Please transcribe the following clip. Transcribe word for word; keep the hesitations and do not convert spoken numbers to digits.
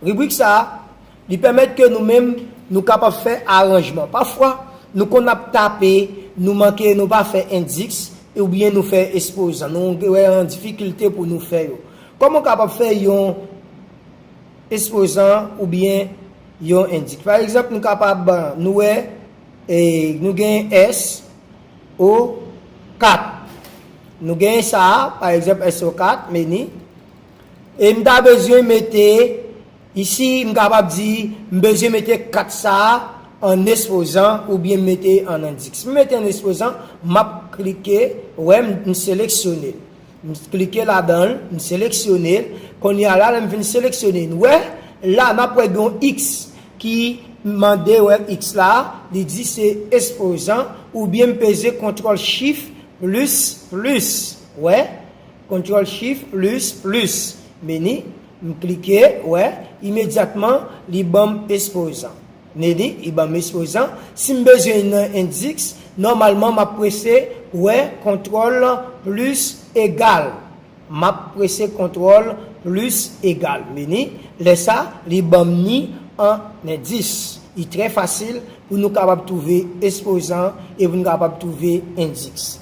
Ribrik sa a, li pèmèt ke nou menm, nou kapab fè aranjman. Pafwa, nou konn ap tape, nou manke, nou pa fè endiks, oubyen nou fè espozan. Nou wè an difikilte pou nou fè yo. Kòman w kapab fè yon espozan oubyen yon endiks? Pa egzanp, nou kapab, nou wè, e, nou gen S O kat. Nou gen sa a, pa egzanp, S O kat, meni. E m ta bezwen mete, isi, m kapab di, m bezwen mete kat sa a an espozan oubyen m mete an endiks. M mete an espozan, m ap klike, wè, m, m seleksyone l. M klike ladan l, m seleksyone l. Kounye a la, lè m fin seleksyone l, wè, la, n ap wè gen yon X ki mande, wè, X la, li di se espozan, oubyen m peze kontwòl chif plis plis, wè, kontwòl chif plis plis. Meni, m klike, wè, imedyatman, li ban m espozan. Meni, li ban m espozan. Si m bezwen nan endiks, nòmalman, m ap prese, wè, kontwòl plis egal. M ap prese kontwòl plis egal. Meni, lè sa, li ban m ni an endiks. Li trè fasil pou nou kapab twouve espozan e pou nou kapab twouve endiks.